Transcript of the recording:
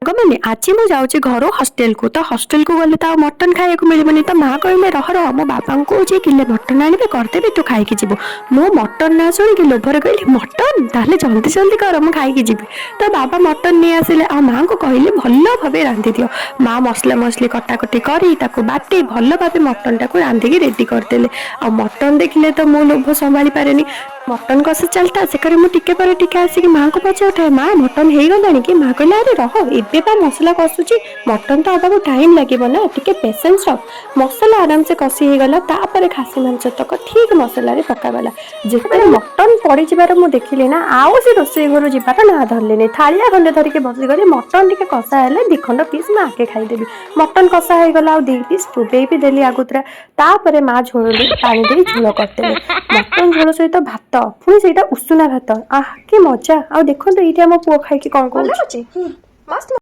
ସାଙ୍ଗମାନେ, ଆଜି ମୁଁ ଯାଉଛି ଘରୁ ହଷ୍ଟେଲକୁ। ତ ହଷ୍ଟେଲକୁ ଗଲେ ତ ଆଉ ମଟନ୍ ଖାଇବାକୁ ମିଳିବନି। ତ ମା କହିଲେ, "ରହ ରହ, ମୋ ବାବାଙ୍କୁ କହୁଛି କିଲେ ମଟନ୍ ଆଣିବେ, କରିଦେବି, ତୁ ଖାଇକି ଯିବୁ।" ମୁଁ ମଟନ୍ ନା ଶୁଣିକି ଲୋଭରେ କହିଲି, "ମଟନ୍? ତାହେଲେ ଜଲ୍ଦି ଜଲ୍ଦି କର, ମୁଁ ଖାଇକି ଯିବି।" ତ ବାବା ମଟନ୍ ନେଇ ଆସିଲେ ଆଉ ମାଆଙ୍କୁ କହିଲେ, "ଭଲ ଭାବେ ରାନ୍ଧି ଦିଅ।" ମା ମସଲା ମସଲି କଟାକଟି କରି, ତାକୁ ବାଟି, ଭଲ ଭାବେ ମଟନ୍ଟାକୁ ରାନ୍ଧିକି ରେଡ଼ି କରିଦେଲେ। ଆଉ ମଟନ୍ ଦେଖିଲେ ତ ମୁଁ ଲୋଭ ସମ୍ଭାଳି ପାରେନି। ମଟନ୍ କଷା ଚାଲିତା ସେକରେ ମୁଁ ଟିକେ ପରେ ଟିକେ ଆସିକି ମାଆଙ୍କୁ ପଚାରୁଥାଏ, "ମା, ମଟନ୍ ହେଇଗଲାଣି କି?" ମା କହିଲା, "ଆରେ ରହ, ଏବେ ବା ମସଲା କଷୁଛି। ମଟନ୍ ତ ହବାକୁ ଟାଇମ୍ ଲାଗିବ ନା, ଟିକେ ପେସେନ୍ସ ରଖ।" ମସଲା ଆରାମସେ କଷି ହେଇଗଲା। ତାପରେ ଖାସି ମାଂସ ତକ ଠିକ୍ ମସଲାରେ ପକାଗଲା। ଯେତେବେଳେ ମଟନ୍ ପଡ଼ିଯିବାର ମୁଁ ଦେଖିଲି ନା, ଆଉ ସେ ରୋଷେଇ ଘରୁ ଯିବାର ନାଁ ଧରିଲିନି। ଥାଳିଆ ଖଣ୍ଡେ ଧରିକି ବସିଗଲି, ମଟନ୍ ଟିକେ କଷା ହେଲେ ଦି ଖଣ୍ଡ ପିସ୍ ମୁଁ ଆଗେ ଖାଇଦେବି। ମଟନ୍ କଷା ହେଇଗଲା ଆଉ 2 ପିସ୍ ଚୋବେଇ ବି ଦେଲି ଆଗତୁରା। ତାପରେ ମା ଝୋଳ ଦେଇ, ପାଣି ଦେଇ ଝୋଳ କରିଦେଲେ। ମଟନ୍ ଝୋଳ ସହିତ ଭାତ, ପୁଣି ସେଇଟା ଉଷୁନା ଭାତ, ଆହ କି ମଜା! ଆଉ ଦେଖନ୍ତୁ, ଏଇଠି ଆମ ପୁଅ ଖାଇକି କ'ଣ ଭଲ କହୁଛି। ଲାଗୁଛି, ମସ୍ତ।